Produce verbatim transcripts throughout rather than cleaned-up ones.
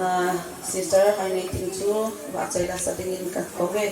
Ah, Sister Haineiting chu vahchoi la sa dingin kakouve.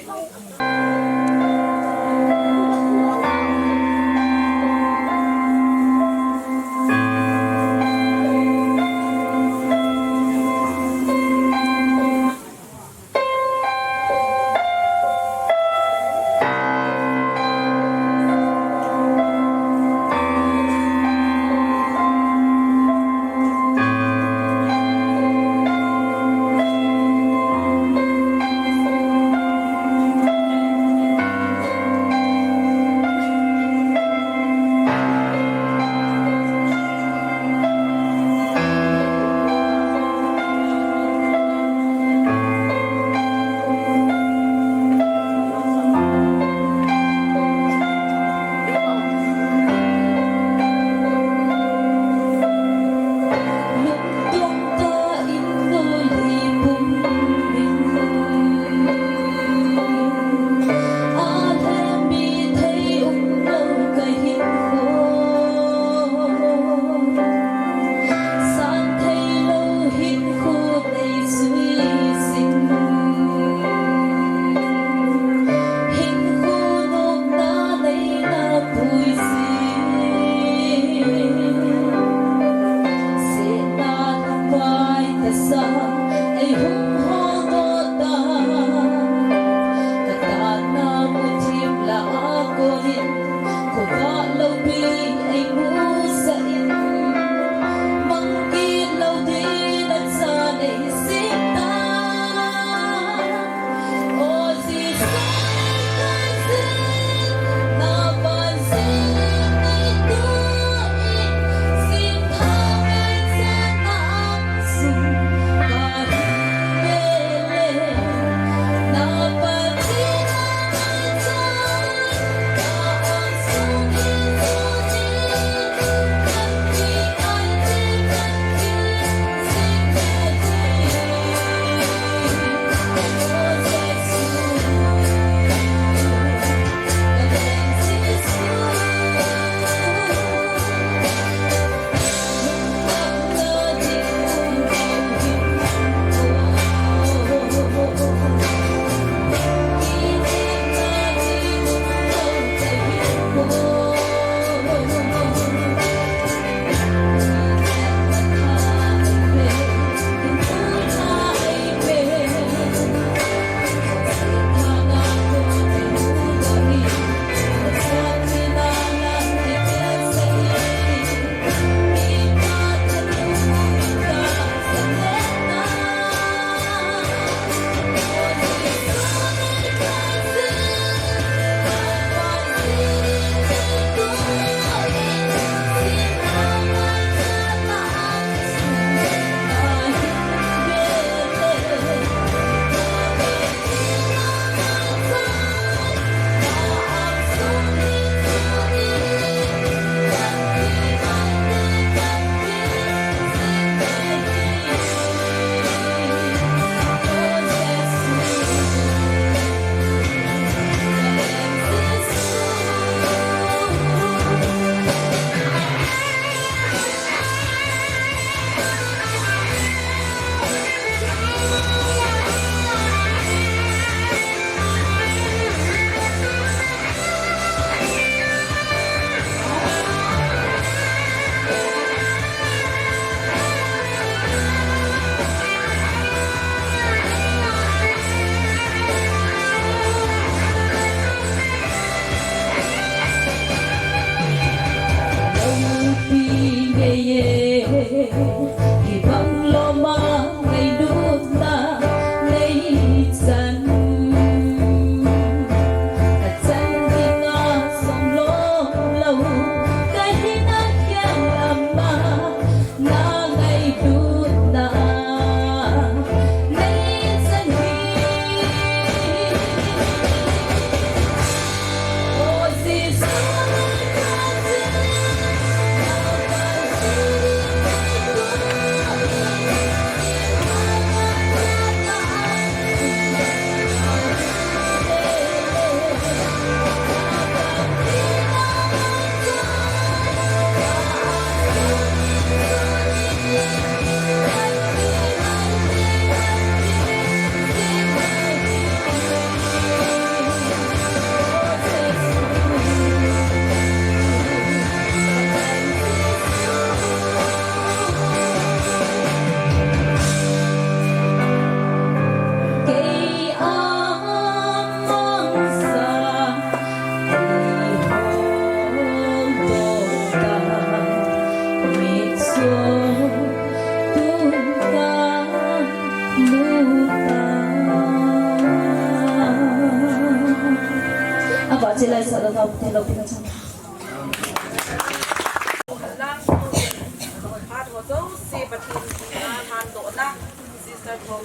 Hello,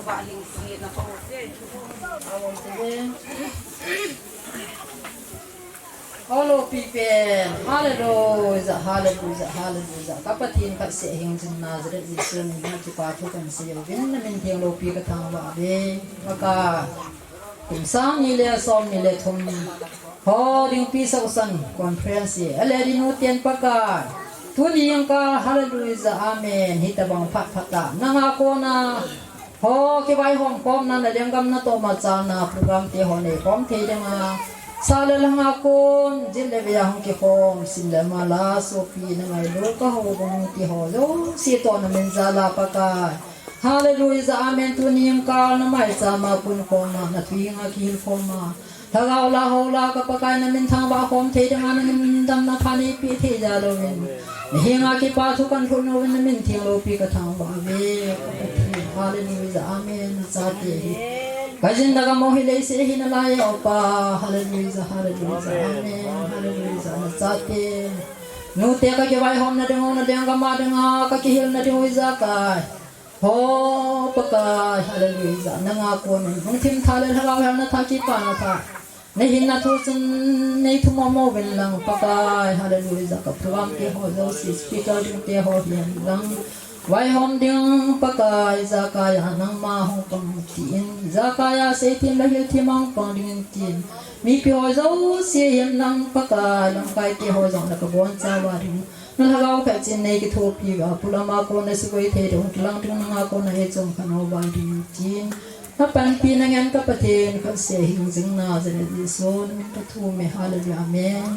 people. Hallelujah, hallelujah, hallelujah. Ka Pathen khat seh hingjing Nazareth Jesu min a kipa thu kan sei uvin, na min theng loupi ka thangvah uve. Pakai. Kum sang ni le som ni le thum. Ho ding pi sau san conference e. Ale di nu ten Pakai. Tuni jong ka hallelujah, amen. Hitabang phat phat a. Nanga kona. Ho, kivaihom khomna, na lenggam na toma chalna program te ho nei khom thei dinga. Sa le lhanga kon, jin le vei a hung kikhom, sim le mal a, sopi na ngailu ka houbung ti ho jouse toh na min jal a Pakai. Hallelujah, amen. Tuni jong ka na maicham a pun khom a, na thu henga kihil khom a. Lhagao la ho la ka Pakai na min thangvah khom thei dinga na min damna pha nei pe thei jal uvin. Na henga kipa thu kan lhut uvin na min theng loupi ka thangvah uve. Ka Pathen, hallelujah, amen, na chate hi. Ka jin da ka mo hi leiset hi na lai o Pa, hallelujah, hallelujah, amen, hallelujah, na chate. Nu te ka kivaihomna ding u, na lenggam a dinga ka kihilna ding u ijakai. Ho, Pakai, hallelujah. Nanga konin hung thim tha le lhagao hel na tha kipa na tha. Na hinna thu chun nei thum mo mo uvin lang Pakai, hallelujah. Ka program te ho jouse speaker ding te ho hihen lang. Vaihom ding Pakai, ijakai a nangma hung pang tin. Ijakai a seithim le hilthim a hung pang ding tin. Mipi ho jouse hihen lang Pakai, lamkai te ho jong na ka boncha uva ding. Na lhagao khat chin nei kithopi uva, pulama kona sugoi thei ding, kilang ding nanga kona eichom khan uva ding tin. Na panpina ngen ka Pathen khat seh hingjing Nazareth Jesu na min ka thum e, hallelujah, amen.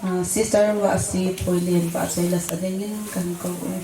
Ah, Sister Vahsi Poilien Vahchoila sa dingin kan kou e.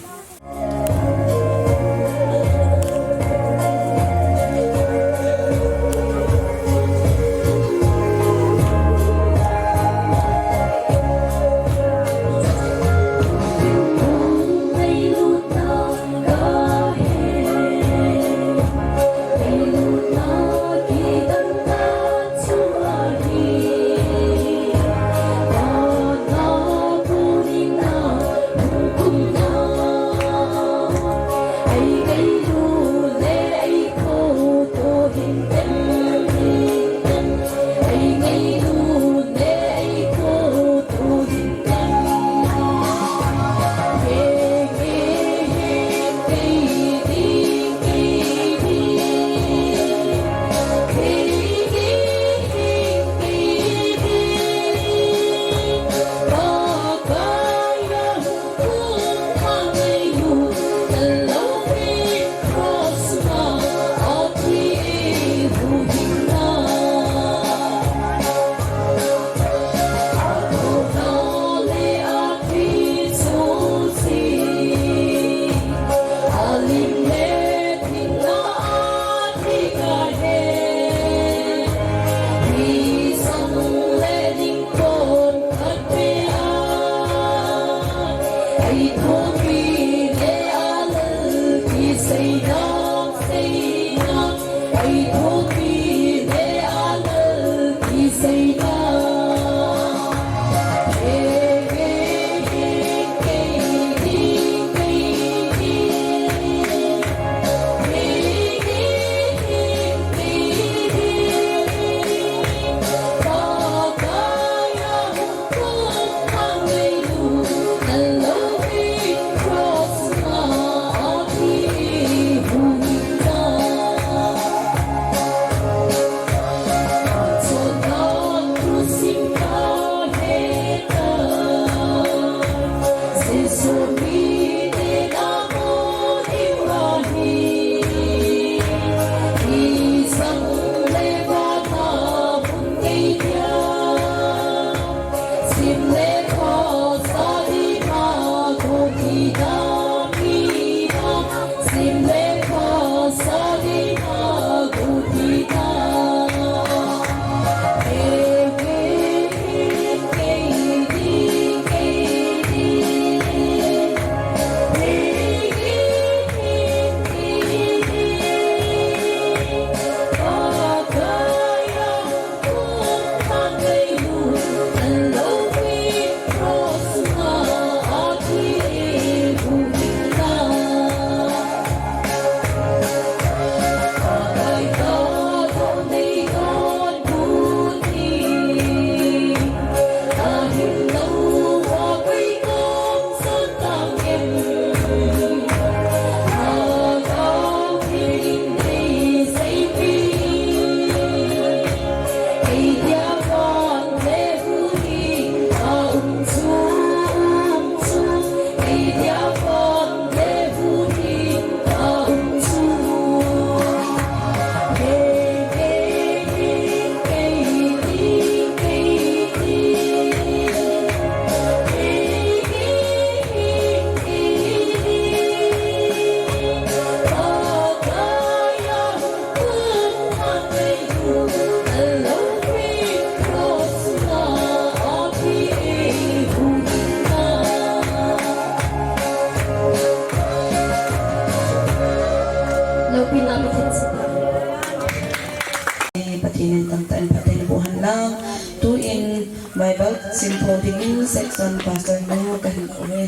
Son Pastor nu kahin koi.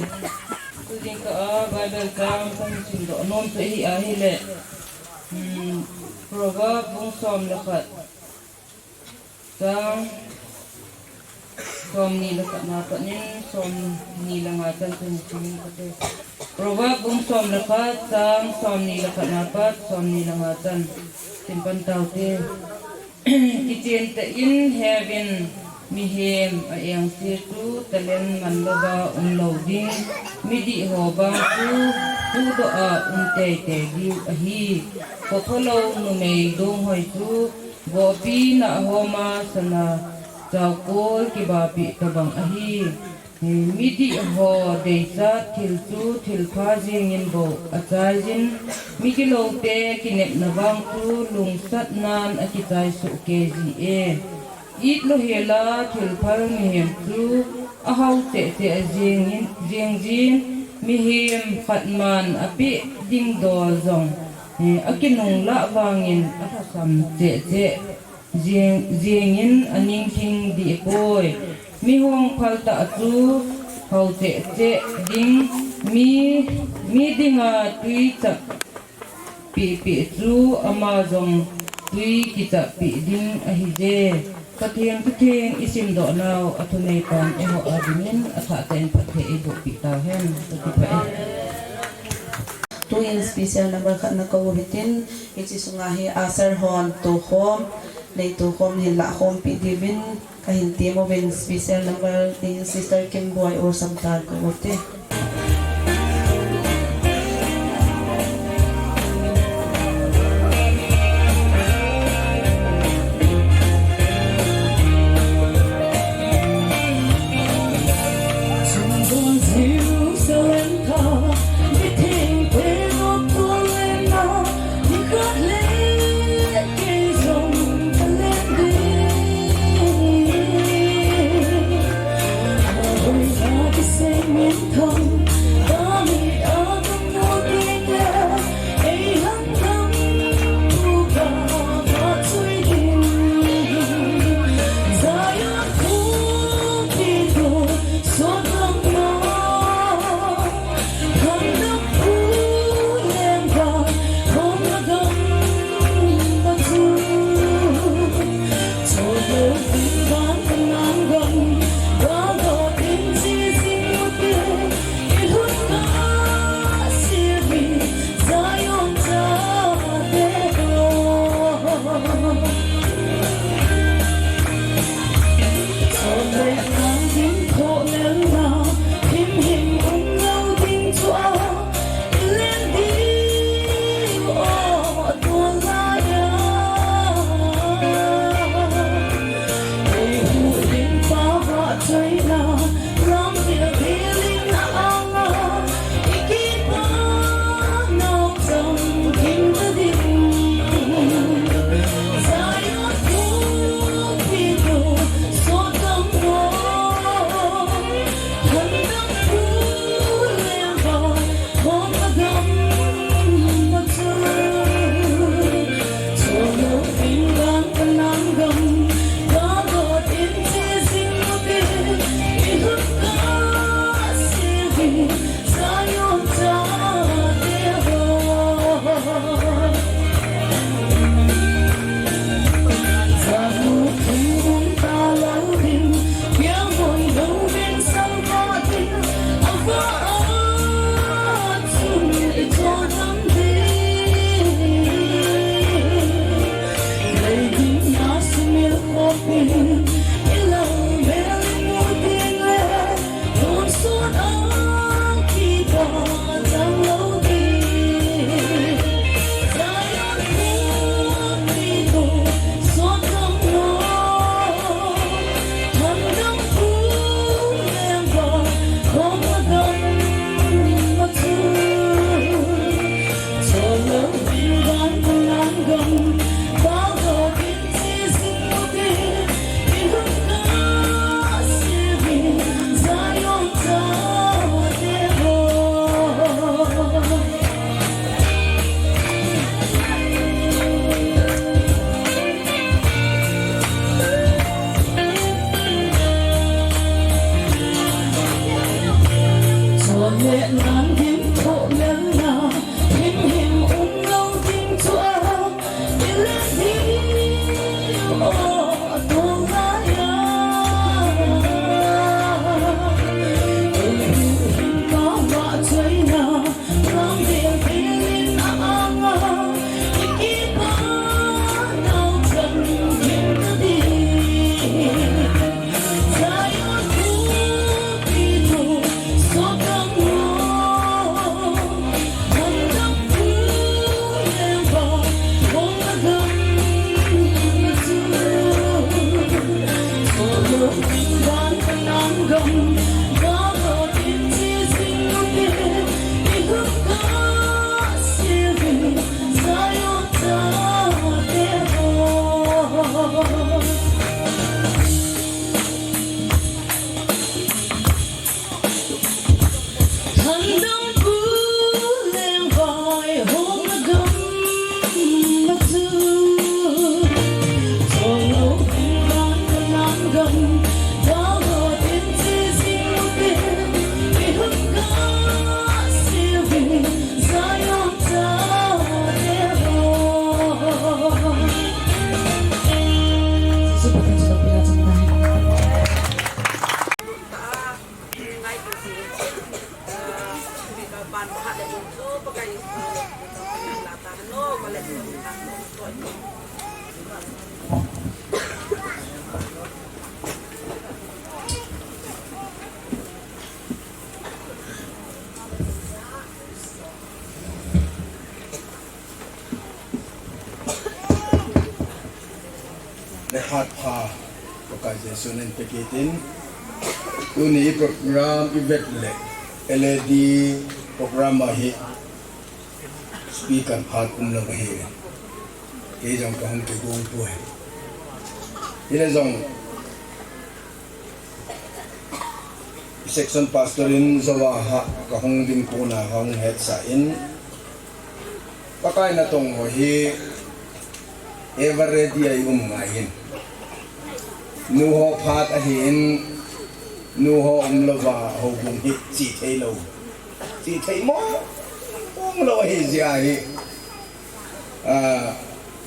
Tujingkah a Bible chang kahin simdoh nom chu ahi ahile, hmm, Proverb bung som le khat, chang somni le khat na pat in somni le nga chan chu hin sim inge. Proverb bung som le khat, chang somni le khat na pat somni le nga chan. Simpan taute. Kichen tah in heuvin, mihem a engse chu talent man louva um lou ding. Midih ho vang chu huhdoh a um teitei diu ahi. Kho phalou numei donghoi chu vohpi nah homa sana chaukol kibahpi tobang ahi. Midih ho deisah thil chu thilpha jengin bou achaijin, migiloute kinepna vang chu lungsatnan akichai soh kei jie. It louhela thilphal mihem chu ahao cheh cheh jengin, jengjin, mihem khat man apeh ding dol jong, eh, akinunglah vangin alhasam cheh cheh. Jeng, jengin aning lhing dih poi. Mi hongphal tah chu hao cheh cheh ding, mi, mi dinga tui chapeh peh chu ama jong tui kichapeh ding ahije. Pathen thutheng isimdoh nau a thuneipan eiho a dingin athah tah in phatthei eiboh peh tauhen. Kakipah e. Tuin special number khat nakou hitin, hiche sunga hi usher hon tokhom, nei tokhom hin lahkhompi diuvin kahin temuvin, special number dingin Sister Kimboi Ursam Tan kakou ute. Le hat pha, Pakai Jesu nen pekitin. Tuni program i vet le, L A D program ahi. Speaker phat um lou ahi. Kei jong kahung kigong poi. Hile jong, section pastor in jou a ha kahung ding kona hung hetsah in, Pakai natong ho hi ever ready a i um ngai in. Nu ho phat ahin, nu ho umlouva houbung hi chithei lou. Chithei mong mong lou ahi jeh ahi. Ah,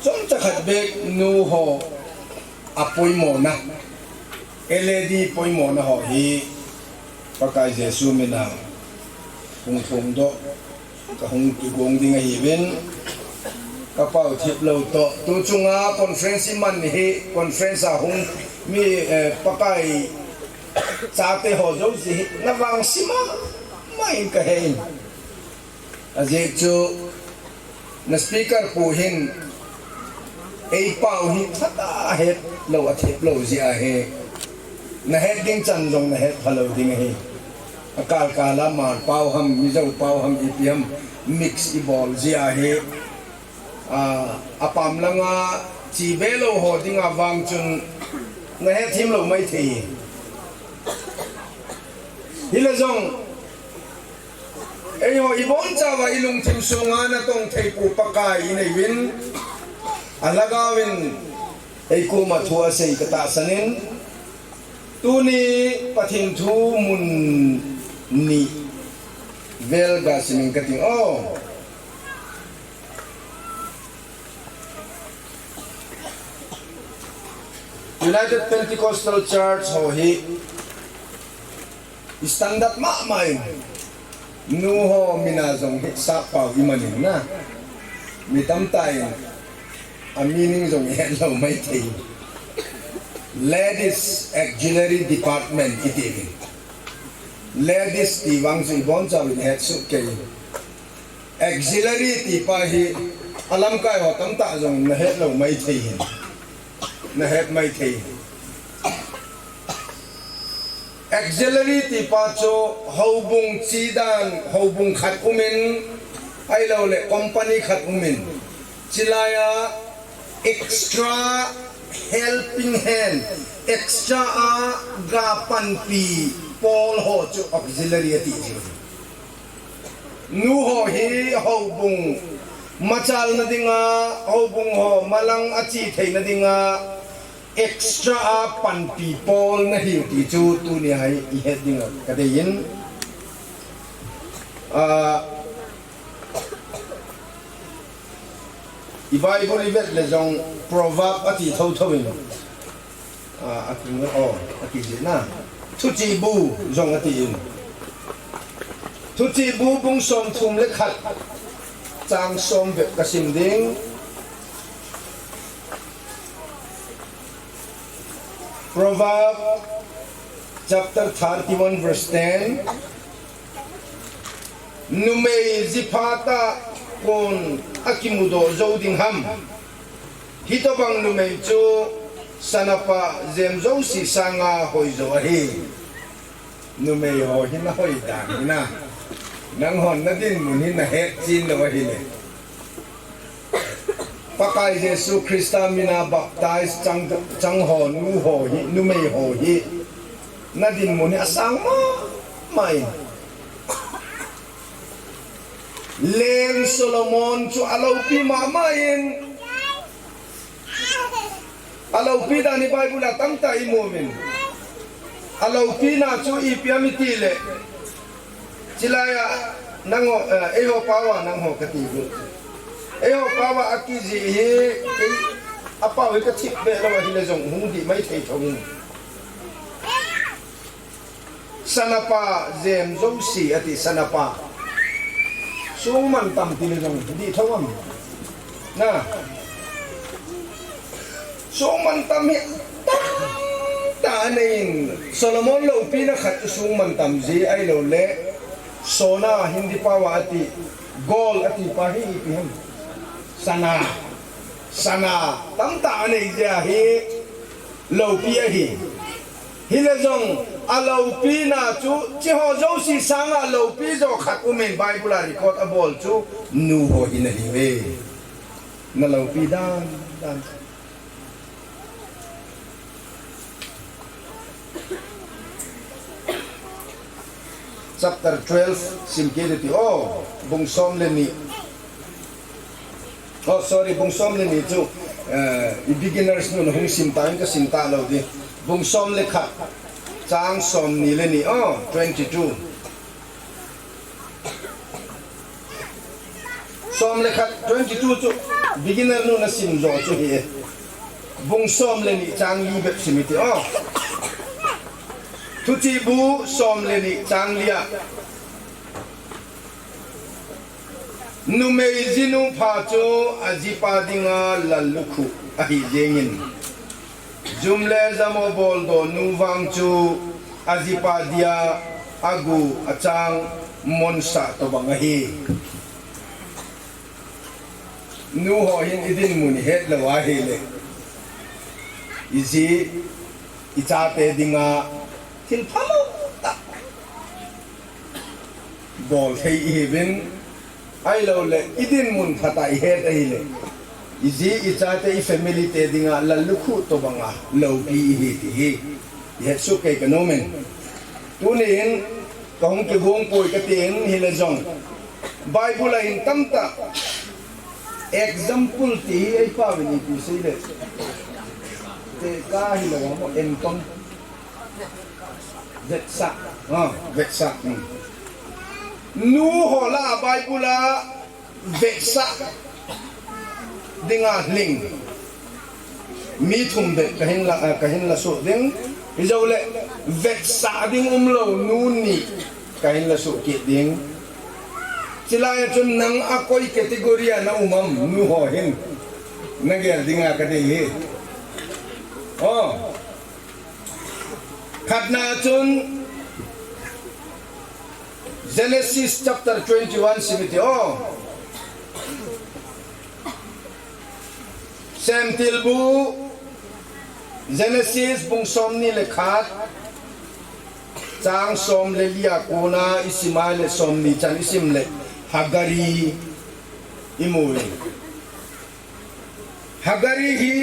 chomcha khat bek nu ho apoimona, L A D poimona ho hi Pakai Jesu mina hung phongdoh, kahung kigong ding ahiuvin, kapao thip lou toh. Tu chunga conference iman hi, conference a hung mi, eh, Pakai chate ho jouse hi, navangse mama in kahe in. Ajeh chu na speaker pu hin eipao hi phatah a hetlou, athep lou jeh ahi. Nahet ding chan jong nahet phalou ding ahi. Akal kal a Hmar pao ham, Mizo pao ham, ipi ham mix ibol jeh ahi. Ah, apam langa che belou ho dinga vang chun nahet thim lou maithei. Hile jong, eiho ibonchauva ilungthim sunga natong theipu Pakai inei uvin, alhagaovin eikoma thu asei katahsan in, tuni Pathen thu mun ni vel gasim inge kati. Oh. United Pentecostal Church ho hi standard mama in, nu ho mina jong hi sappao iman in na. Mi tamtah in a meaning jong ihet lou maithei. Ladies Auxiliary Department iti uvin. Ladies ti vang chu ibonchauvin ihet soh kei. Auxiliary tipa hi alamkai ho tamtah jong nahet lou maithei hin. Nahet maithei hin. Auxiliary tipa chu houbung chedan, houbung khat umin, ahilouleh company khat umin, chulaiya extra helping hand, extra a ga panpi pawl ho chu auxiliary ati jiu. Nu ho hi houbung machalna dinga, houbung ho malang ache theina dinga extra a panpi pawl nahiu ti chu tunia hi ihet dinga kadeiyin. Ah, I Bible ivet le jong Proverb ati thotho in. Ah, ati nge, oh, ati jeh na. Thuchih bu jong ati in. Thuchih bu bung somthum le khat chang som bep kasim ding. Proverb chapter thirty-one verse ten. Numei jiphat a kon akimudoh jou ding ham. Hitobang numei chu sanapa jem jouse sanga hoijo ahi. Numei ho hi nahoi dan hi na. Nanghon nadinmun hi nahet chen lou ahile. Pakai Jesu Christa mina baptize chang, chang ho nu ho hi, numei ho hi, nadinmun hi asang mama in. Leng Solomon chu aloupi mama in. Aloupi dan hi Bible a tamtah imu uvin. Aloupina chu ipi ham itile. Chulaiya nangho, eh, eiho pao a nangho kati got. Eiho pao a akijih hi, ei, apao hi kathip be lou ahile jong hung dih maithei thou in. Sanapa jem jouse ati sanapa. Song mantam ti le jong di tho am. Na. Song mantam hi tamtah anei in, Solomon loupina khat song mantam ji ahilou le, sona Hindi pao a ati, gold ati pa hi ipi ham. Sana. Sana tamtah anei jia hi loupi ahi. Hile jong aloupina chu, chiho jouse sanga loupi jo khat umin Bible a record abol chu nu ho hi ahiuve. Na loupi dan dan. Chapter twelve, sim kit iti. Oh, bung som le ni. Oh, sorry, bung som le ni chu, eh, i beginners nun hung sim ta in ka sim talou di. Bung som le khat, chang som ni le ni. Oh, twenty-two. Som le khat, twenty-two chu beginner nun asim jo chu hi e. Bung som le ni chang li bep sim iti. Oh. Thuchih bu som le ni chang li a. Numei jinu pha chu ajipa dinga lallukhuh ahi jengin. Jum le jamo boldo nu vang chu ajipa dia agu achang monsah tobang ahi. Nu ho hin i dinmun i het lou ahile, i ji, i chate dinga thil phalou tah bol thei i hiuvin, ahilou le, i dinmun phat a i het ahile, i ji, i chate, i family te dinga lallukhuh tobanga loupi i hi ti hi i het suk kei ka nom in. Tuni hin ka hung kigong poi ka ti in, hile jong Bible a hin tamtah example ti hi ei pau in ipi sei le, te ka hilou a mo, entong. Vetsah. Ha, vetsah. Hmm. Nu ho lah a Bible a vetsah dinga lhing mi thum vet ka hin la, ah, ka hin la suh ding. Hijou le vetsah ding umlou nu ni ka hin la suh kit ding. Chulai a chun nang a koi category a na um am nu ho hin na gel dinga ka dei hi. Oh. Khatna chun Genesis chapter twenty-one sim iti o. Semtilbu Genesis bung somni le khat, chang som le li a kona i sim a le somni chan i sim le Hagari i mu in. Hagari hi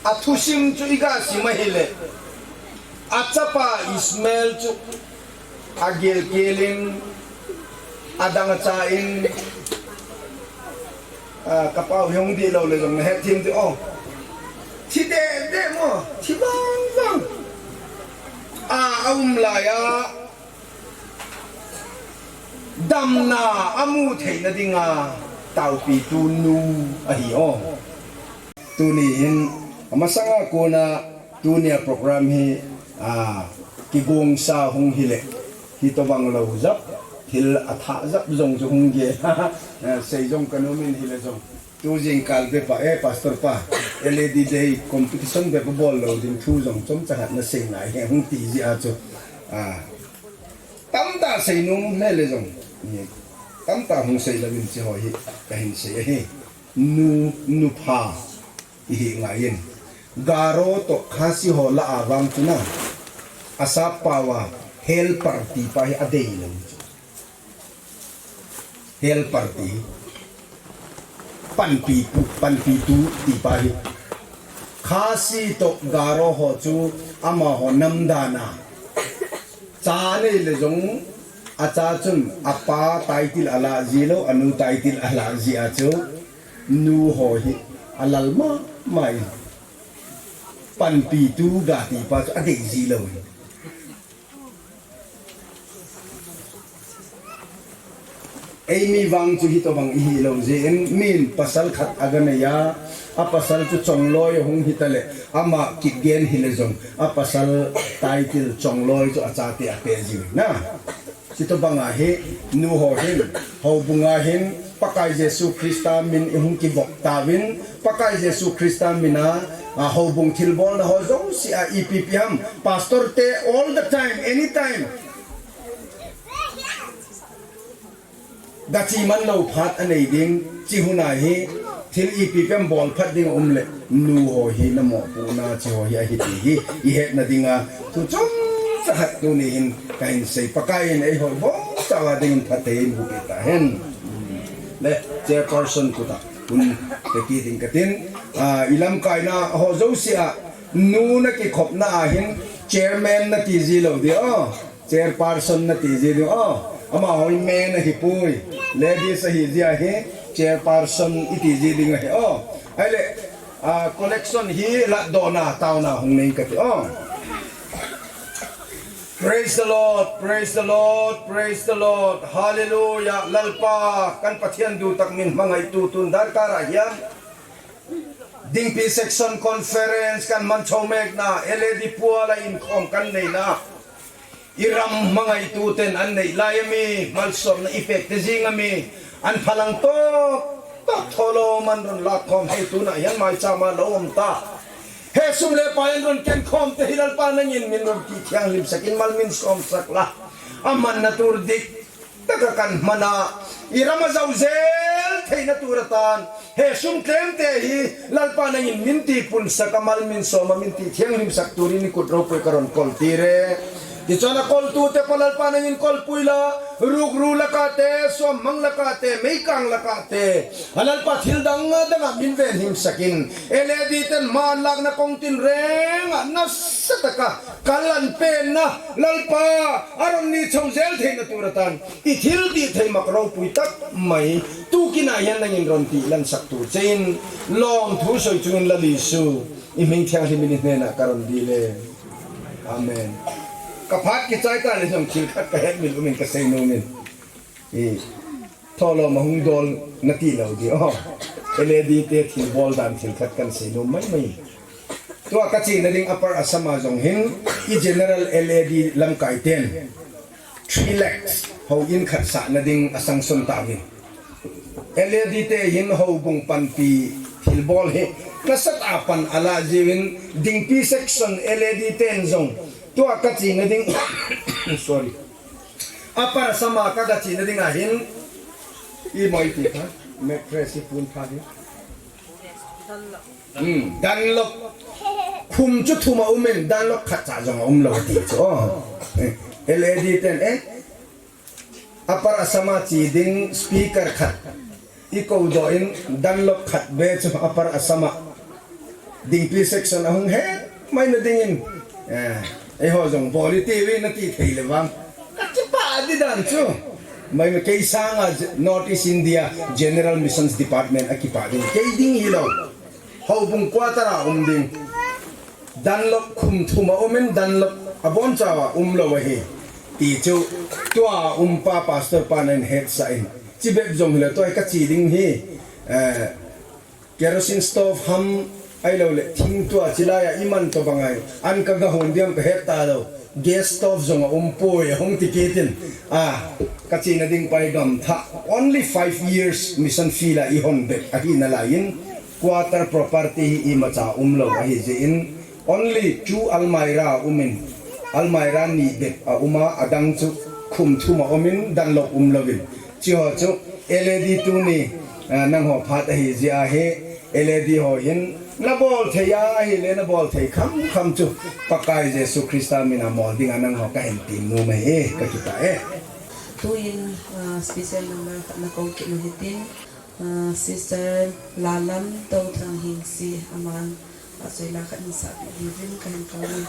a thusim chu i ga sim a hile, a chapa Ismael chu a gilkel in, a dang a cha in, a, ka pau hi hung dih lou le jong na het thim ti o. Thi deh deh mo, thi vang vang. A, a um lai a, damna a mu theina dinga taopi tu nu ahi o. Tuni hin, a masanga kona tunia program hi, a, kigongsa hung hile, hitobang lou jap, thil a thah jap jong chu hung ge, a, sei jong ka nom in hile jong. Tu jingkal bep a, eh, Pastor pa, L A D Day competition bep a bol lou ding thu jong chomcha khat na sei ngai hi hung ti jeh a chu. A, tamtah sei nom le le jong. Ni, tamtah hung sei lou in chi ho hi, ka hin sei ahi. Nu, nupha, i hi ngai in. Garo toh Khasi ho lah a vang chu na. A sap pau a helper ti pa hi a dei lou chu. Helper ti. Panpi pu, panpi tu ti pa hi. Khasi toh Garo ho chu amaho nam dan a. Cha nei le jong a cha chun a pa title a la ji lou, a nu title a la ji a chu nu ho hi a lal mama in. Panpi tu ga ti pa chu a dei ji lou in. Eimi vang chu hitobang i hi lou jeh in, min pasal khat a ga nei a, a pasal chu Chongloi a hung hita le, ama kit gen hile jong, a pasal title Chongloi chu a chate a pe ji na. Chutobanga hi, nu ho hin, houbunga hin, Pakai Jesu Christa min ihung kivop tauvin, Pakai Jesu Christa mina, a, houbung thilbolna ho jouse a ipi ipi ham, pastor te all the time, anytime. Gachi man lou phat anei ding, chihun ahi, thil ipi ipi ham bol phat ding aum le, nu ho hi namopohna, chi ho hi ahi ti hi, ihetna dinga, thu chomcha khat tuni hin, kahin sei Pakai in eiho bou, chawa dingin phatthei eiboh peh tahen. Le, chairperson kutah, hun, peki ding katin, a, ilamkaina ho jouse a, nu nakikhopna ahin, chairman nati ji lou ding, o. Chairperson nati ji ding, o. Amaho hi men ahipoi. Ladies ahi jeh a hi, chairperson iti ji ding ahi, o. Ahile, a, collection hi latdohna, taona hung nei kati, o. Praise the Lord, praise the Lord, praise the Lord. Hallelujah. Lalpa, kan Pathen dutak min hmangaitu tun darkar a hiam. Dingpi section conference kan man chomekna, L A D puala inkhom kan neina. Iram hmangaitu ten an nei lai ami, malsomna ipeh te jing ami, an phalang to, to tholo man run lakhom hei tuna hian maichama lo um ta. He sum le pai an run kenkhom te hi Lalpa nangin min run ti thianghlim sakin mal min somsak la. Aman na tur dik. Taka kan hmana, iram a jauzel theina tura tan, he sum tlem te hi, Lalpa nangin min ti punsak a mal min som a min ti thianghlim sak turin i kut ropui ka ron kol tire. Tichuan a koltu te pa Lalpa nangin kolpui la, rukru laka te, suammang laka te, meikang laka te, a Lalpa thil dang dang a min ven him sakin, L A D ten man lakna kong tin reng a nasa taka, Kal an penna, Lalpa, a ron ni chho zel theina tura tan, i thil tih thei mak ropui tak mai, tu kina hian nangin ron tih lan sak tu chein, lawm thu sawi chungin Lal Isu, i hming thianghlim in i hnena ka ron dile. Amen. Ka phat kichai ta le jong thil khat ka het mil umin ka sei numin. I, thawlawm a hung dawl na ti lo di, aw. L A D te thil bawl dan thil khat kan sei nuam mai mai. Tua ka chihna ding Upper Assam a zong hin, i general L A D lamkai ten three lakhs ho inn khat sahna ding a sanction ta uvin. L A D te hin houbung panpi thil bawl hi, nasat a pan a la ziu in, Dingpi section L A D ten zong, tua ka chihna ding, sorry. Upper Assam a ka ga chihna ding a hin, i mawi ti kha, mattress i pun pha hi. Hmm, Dunlop. Khum chu thum a um in, Dunlop khat cha zong a um lo ti chu. Oh. Eh, L A D ten, eh? Upper Assam a chi ding speaker khat. I ko do in Dunlop khat be chu Upper Assam a. Dingpi section a hung he mai na ding in. Eh, ei ho zong boli ti ve na ti thei le vang. Ka ti pa di dan chu. Mai me kei sang a North East India General Missions Department a kipa ding. Kei ding hi lo. Houbung quarter a um ding. Dunlop khum thum a um in Dunlop a bon chau a um lo ahi. Ti chu tua um pa pastor pa na in het sa in. Chi bep zong hi lo tua ka chi ding hi. Eh, kerosene stove ham ai lo le thing tua chi lai a i man to bang ai. An ka ga hon diam ka het ta lo. Gas stove zong a um poi a hong ti ke tin. Ah, ka chi na ding pai gam tha. Only five years mission field a i hon bep ahi na lai in. Quarter property hi i macha um lo ahi zia in, only chu almirah a um in, almirah ni bep a um a, a dang chu khum thum a um in, Dunlop um lo in. Chi ho chu L A D tu ni, ah, nang ho phat ahi zia hi, L A D ho hin, na bawl thei a, ahi le na bawl thei kham kham chu, Pakai Jesu Krista min a mawl ding a nang ho ka hen ti nu mai e, ka ki ta e. Tu in, ah, special number khat na ko ki nu hi tin, Ah, Sister Lalam Tothang Hingsi aman, ah, soila khat in sahpih dingin ka hin kau e.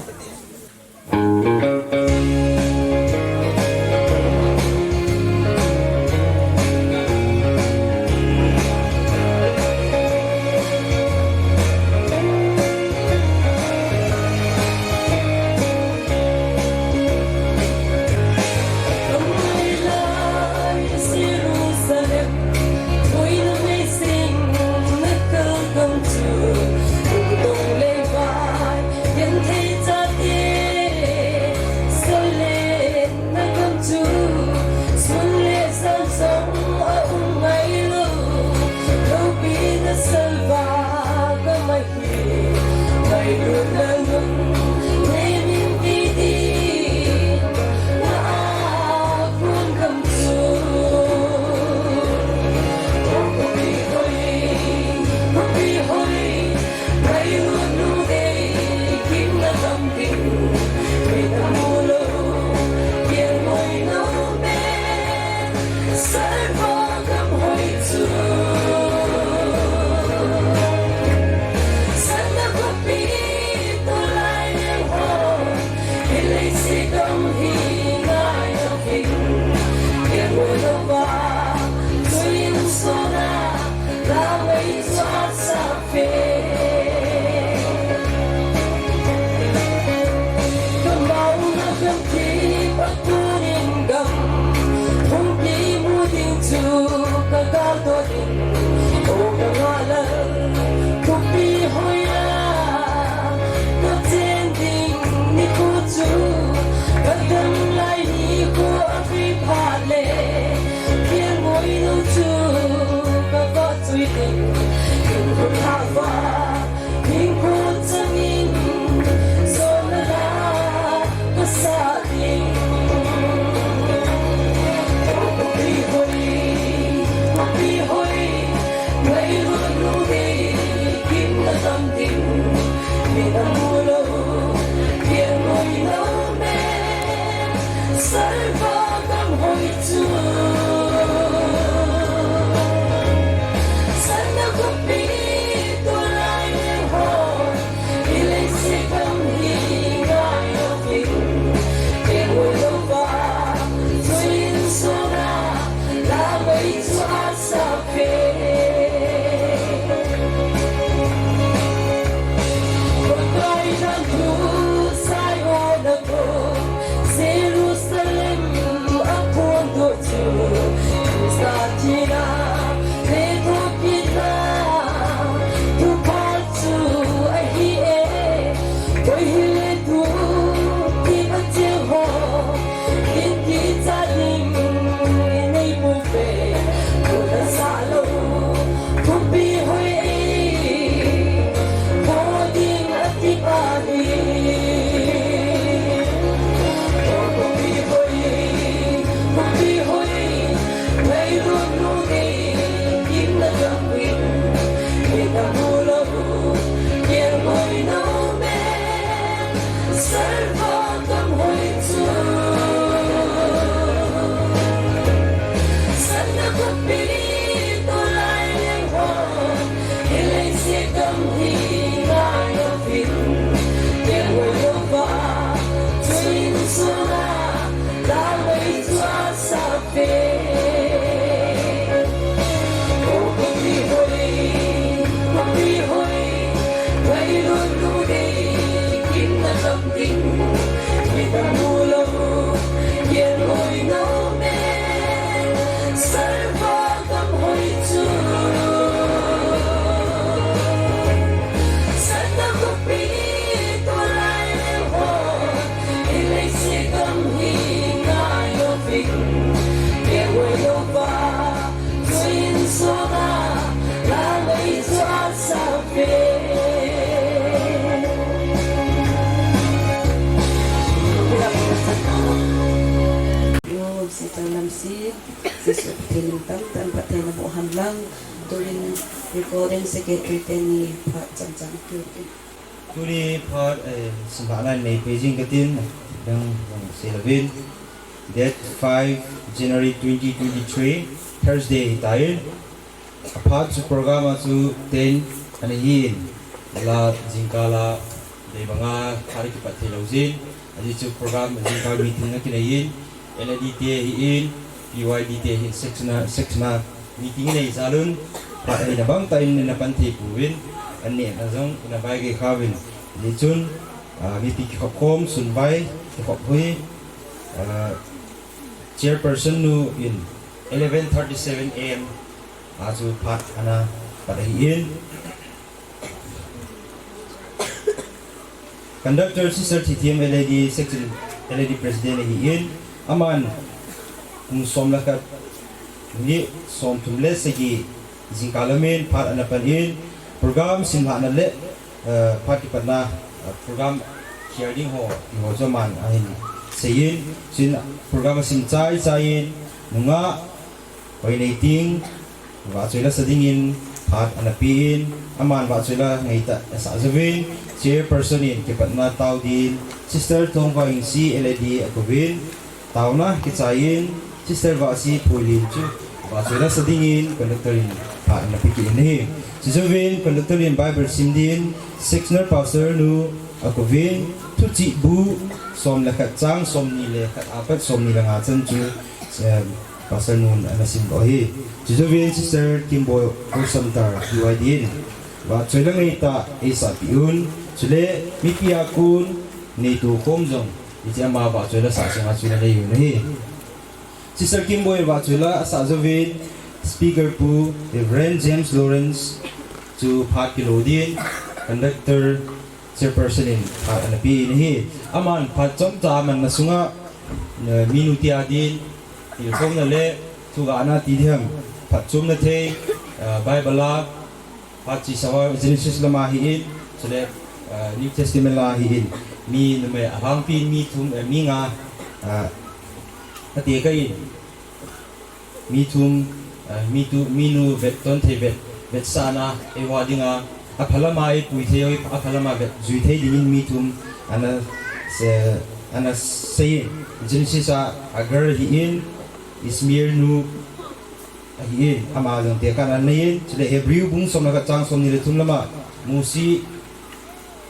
Ka dot in, o ka ngah lal, thupi hoi a, ka chen ding nikho chu, ka dam lai nikho a pi pha le, Thiangmoi nu chu, ka va chui ding, in khut ha va, Ning ko changin, zona la, ka sa ding. Pi hoi, pi hoi, ngai ru nu dei, kim na tam ding, mi na mu lo, Thiangmoi nu me, Sarva gam hoi chu. Sana ko pi to lai le ho. Ile se kam hi ngai lo pi. Ke wo lo va. Suin so na. La wei chu a sa pe. Ko kai na tu sai ho na Jerusalem a kon to chu, Christa thina, le to kitna, tu pa chu ahi e, koi hi le tu, ki pa che ho, in ki cha ding, nei mu pe, tu na sa lo, Thupi hoi, ho ding a ti pa hi. Thupi hoi, thupi hoi, ngai ru nu dei, kim na tam win, mi na mu lo, Thiangmoi nu me. Sarva gam hoi chu. Sana ko pi to lai le ho. Ile se kam hi ngai lo pi. Ke wo lo va. Suin so na. La wei chu a sa pe. Yo, Sister Lamsi, Jesu Pathen in tamtah in phatthei naboh hen lang, tuin recording secretary teni phat chomcha kipe. Tuni phat, eh, simlhahna nei pe jing katin, dang, dang sei louvin. Date five January twenty twenty-three, Thursday hitan. Aphat chu program a chu ten ana hin, la jingkah la dei banga thari kipat thei lou jin. Ajeh chu program jingkah meeting ana kinei in, L A D te ahin, P Y D te ahin, section a, section a meeting nei jal un, phat ahina bang tah in ana pan thei pouvin, an nehna jong ana bai gei kha uvin. Ajeh chun, ah, mipi kikhop khom, sun vai, kikhop hui, ah, chairperson nu in eleven thirty-seven A M a chu phat ana pat ahin. Conductor Sister Thithiam L A D Section L A D President ahin, aman kum som le khat ni som thum le sagi jingkah lamin phat ana pan in, program simlhahna le, eh, phat kipatna, eh, program kher ding ho, ti ho chu aman ahin seiyin, chuin program asim chai chai in, nungah Hoineiting, vahchoi la sa dingin, phat ana pen, aman vahchoi la ngeitah asah jouvin, chairperson in kipatna tao din, Sister Thongvaingsei L A D akouvin, taona kichaiyin, Sister Vahsi Phoilin chu, vahchoi la sa dingin, conductor in phat ana pe kit in ahi. Chujouvin, conductor in Bible sim din, sectional pastor nu akouvin, Thuchih bu, som le khat chang, som ni le khat apat, som ni le nga chan chu, eh, Pastor nun ana simdoh ahi. Chujouvin Sister Kimboi Olsamtar P Y D in vahchoi la ngeitah eisahpeh un. Chule mipi a kon neito khom jong hiche ama vahchoi la sah sunga chun anei un ahi. Sister Kimboi vahchoi la asah jouvin Speaker Pu Reverend James Lawrence chu phat kilo din, conductor chairperson in phat ana pe in ahi. Aman phat chomcha amanna sunga, eh, minu tia din, tilkhouna le thugahna ti diham, phatchomna thei, eh, Bible a, phat chesa Genesis lama hi in, chule, eh, New Testament la hi in, mi numei alhangpi in mi thum, eh, mi nga, eh, atekah in, mi thum, eh, mi tu, minu vetton thei vet, vetsahna, eiho dinga, aphalama eipui thei, aphalama vet jui thei dingin mi thum, ana, se, ana sei in, Genesis a Hagar hi in, Ishmael nu, ahi in, ama jong tekahna anei in, chule Hebrew bung som le khat chang somni le thum lama, Mosi,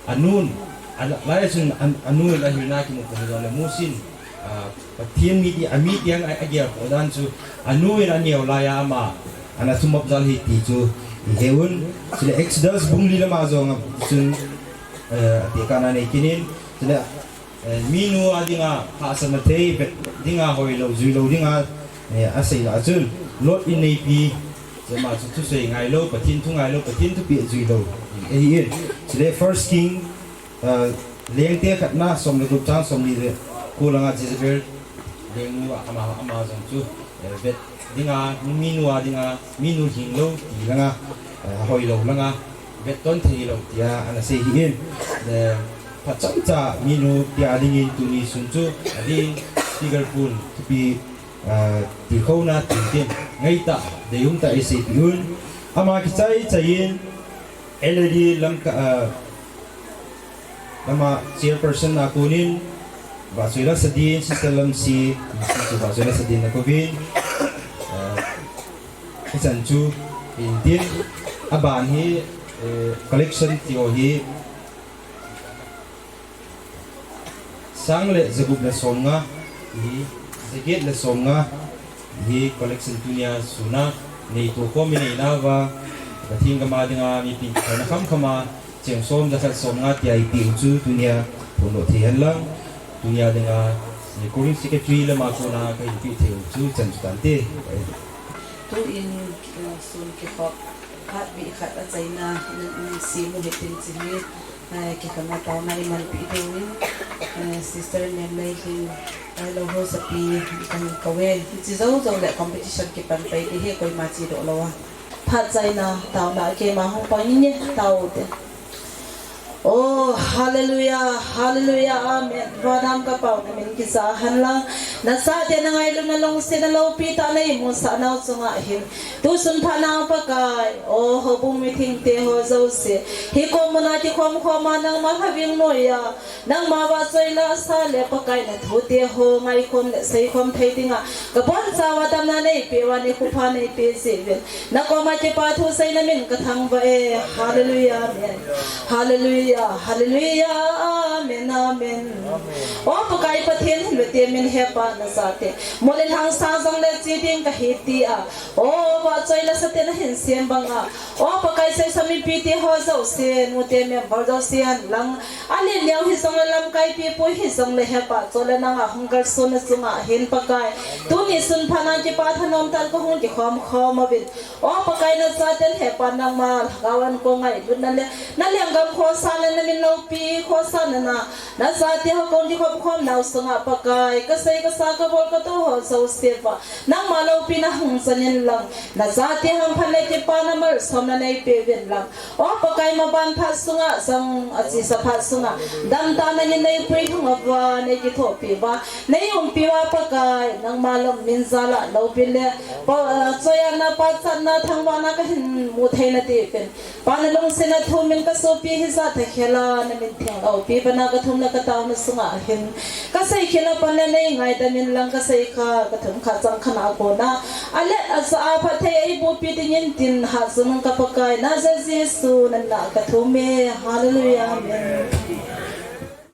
anun, a, lai chun an, anu in ahilna kimu pum jongle Mosi in, a, Pathen mi ti, ami tiang a, agel po dan chu, anu in aneo laiya ama, ana thumop jal hi ti chu, ihe un, chule Exodus bung li lama jong a, chun, eh, tekahna anei kit in, chule, Eh, minu a dinga, hahsatna thei, vet dinga hoilou, juilou dinga, eh, asei lah a chun, Lot in neipi, chuma chu thusei ngailou, Pathen thu ngailou, Pathen thupeh juilou, ahi in. Chule First King, eh, Lengte khatna, som le gup chang somni le ko langa Jezebel, lengnu a ama, ama jong chu, eh, vet dinga, minu a dinga, minu hinglou, ti langa, eh, hoilou langa, vetton thei lou tia ana sei hi in, eh, phat chomcha minu tia dingin tuni sun chu, adin, speaker pun, thupi, eh, tilkhouna, tin tin, ngaitah, deium tah eiseipeh un, ama kichai chai in, L A D Lamka, eh, lama chairperson a konin, vahchoi lasa din, Sister Lamsi, Lamsi chu vahchoi lasa din nakouvin, eh, hichan chu, tin tin, aban hi, eh, collection ti ho hi, sang le jagup le somnga, hi, jaget le somnga, hi collection tunia suna, neito khom inei nauva, Pathen gam a dinga mipin kikholna khamkham a, cheng som jakhat somnga tia eipeh u chu tunia phondoh thei hen lang, tunia dinga, recording secretary lama kona kahin peh thei u chu chan chu tante. Tuin, eh, sun kikhop, phat bih khat achaina, in, in, simu hitin chi hi, eh, kikhanga taona imanpeh diuvin, eh, Sister Nemlei hin, eh, louhosapi kahin kouve. Chi jou jou le competition kipan pai ding hi koima chedoh lou a. Phat chaina taona keima hung pang inge, tao te. Oh, hallelujah, hallelujah, amen. Vanam ka Pau namin kisa hen lang. Nachate nangailutna lungsetna loupi tah neimusah nau chunga hin. Tusun phat nang Pakai, oh, houbung mithengte ho jouse. Hikom muna kikhom khom a nangma lhaveng noiya. Nangma vahchoi lasa le Pakai nathute ho ngaikhom le seikhom thei dinga. Kabonchauva damna neipeh uva nikho pha neipeh jeh uvin. Nakoma kipathu seina min kathangvah e. Hallelujah, amen. Hallelujah, hallelujah, amen, amen. O Pakai Pathen hin vete min hepa nachate. Molin hangsa jongle che ding kahi tia. O vahchoi lasa te nahin sem banga. O Pakai seisa mipite ho jouse, nute member jouse hen lang. Alen leu hijongle lamkai pipu hijongle hepa chule nanga hung kalsonna chunga hin Pakai. Tuni sun phat nang kipa thanom tah in kahung kikhom khom uvin. O Pakai nachaten hepa nangma lhagao in kong ngailutna le, nalenggam khosa le namin loupi khosa nana, nachate ho kong kikhop khom nau sunga Pakai, kasei kasa kabol katou ho jouse uva, nangma loupina hung chan in lang, nachate hung phat le kipana malsomna neipeh uvin lang. O Pakai maban phat sunga jong achesa phat sunga, damtahna in neipui lhung uva, neikithopi uva, neiumpi uva Pakai, nangma lom min jal a loupina le, Pa, ah, choiya na pachatna thangvahna kahin mu theina diuvin. Pa nalungsetna thumin kasopi hijat thakhel a namin theng loupi bana kathumna kataona sunga hin. Kasei khel a pan le neingaidam in lang kasei kha kathum kha chang khat a kona. Alet aja a phatthei eibohpi dingin tin hahsatnung ka Pakai na Jesu nana kathum e. Hallelujah. Amen.